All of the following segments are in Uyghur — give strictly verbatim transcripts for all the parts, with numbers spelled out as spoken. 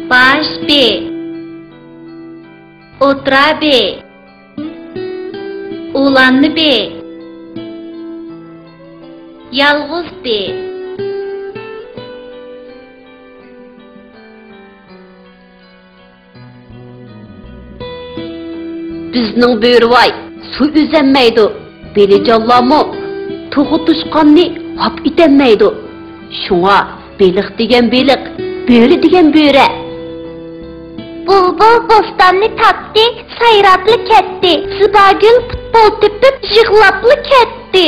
باش بې. ئوتتۇرا بې. ئۇلانما بې. يالغۇز بې. بىزنىڭ بۆرىۋاي سۇ ئۈزەلمەيدۇ، بېلىجانلارمۇ توخۇ توشقاننى ھاپ ئېتەلمەيدۇ. شۇڭا بېلىق دېگەن بېلىق، بۆرە دېگەن بۆرە. بۇلبۇل بوستاننى تاپتى، سايراپلا كەتتى. زىباگۈل پۇتبول تېپىپ يىغلاپلا كەتتى.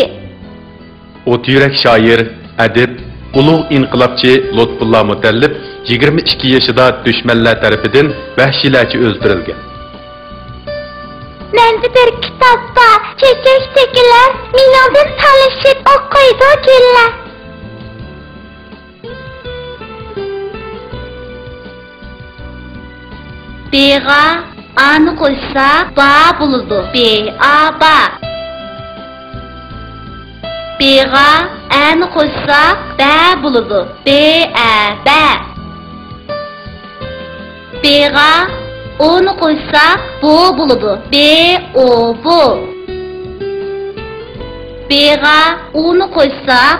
ئوت يۈرەك شائىر، ئەدىب، ئۇلۇغ ئىنقىلابچى لۇتپۇللا مۇتەللىپ يىگىرمە ئىككى يېشىدا دۈشمەنلەر تەرىپىدىن ۋەھشىيلەرچە ئۆلتۈرۈلگەن. مەندە بىر كىتاب بار، چېچەك تېكىلەر، مېنىڭدىن تالىشىپ ئوقۇيدۇ گۈللەر. بېغا ئانى قوشساق با بولىدۇ. بې ئا با. بېغا ئەنى قوشساق بە بولىدۇ. بې ئە بە. بېغا ئونى قوشساق بو بولىدۇ. بې ئو بو. بېغا ئۇنى قوشساق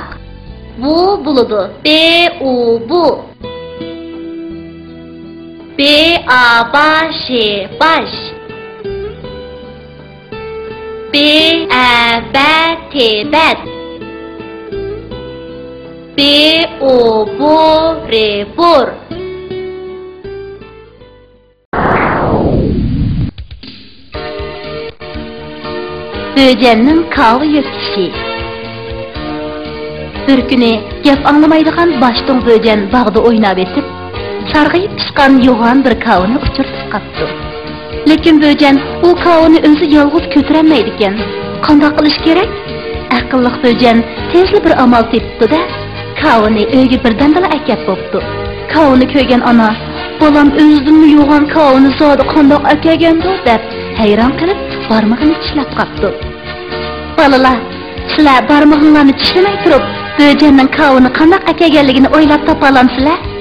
بۇ بولىدۇ. بې ئۇ بۇ. بې ئا با شې باش. بې ئە بە تې بەت. بې ئو بو رې بور. بۆجەننىڭ كاۋا يۆتكىشى. بىر كۈنى گەپ ئاڭلىمايدىغان باشتۇڭ بۆجەن باغدا ئويناۋېتىپ، سارغىيىپ پىشقان يوغان بىر كاۋىنى ئۇچرىتىپ قاپتۇ. لېكىن بۆجەن ئۇ كاۋىنى ئۆزى يالغۇز كۆتۈرەلمەيدىكەن. قانداق قىلىش كېرەك؟ ئەقىللىق بۆجەن تېزلا بىر ئامال تېپىپتۇ-دە، كاۋىنى ئۆيگە بىردەمدىلا ئەكەپ بوپتۇ. كاۋىنى كۆرگەن ئانا، «بالام ئۆزىدىنمۇ يوغان كاۋىنى زادى قانداق ئەكەلگەندۇ؟» دەپ ھەيران قېلىپ، بارمىقىنى چىشلەپ قاپتۇ. «بالىلار، سىلەر بارمىقىڭلارنى چىشلىمەي تۇرۇپ، بۆجەننىڭ كاۋىنى قانداق ئەكەلگەنلىكىنى ئويلاپ تاپالامسىلەر؟»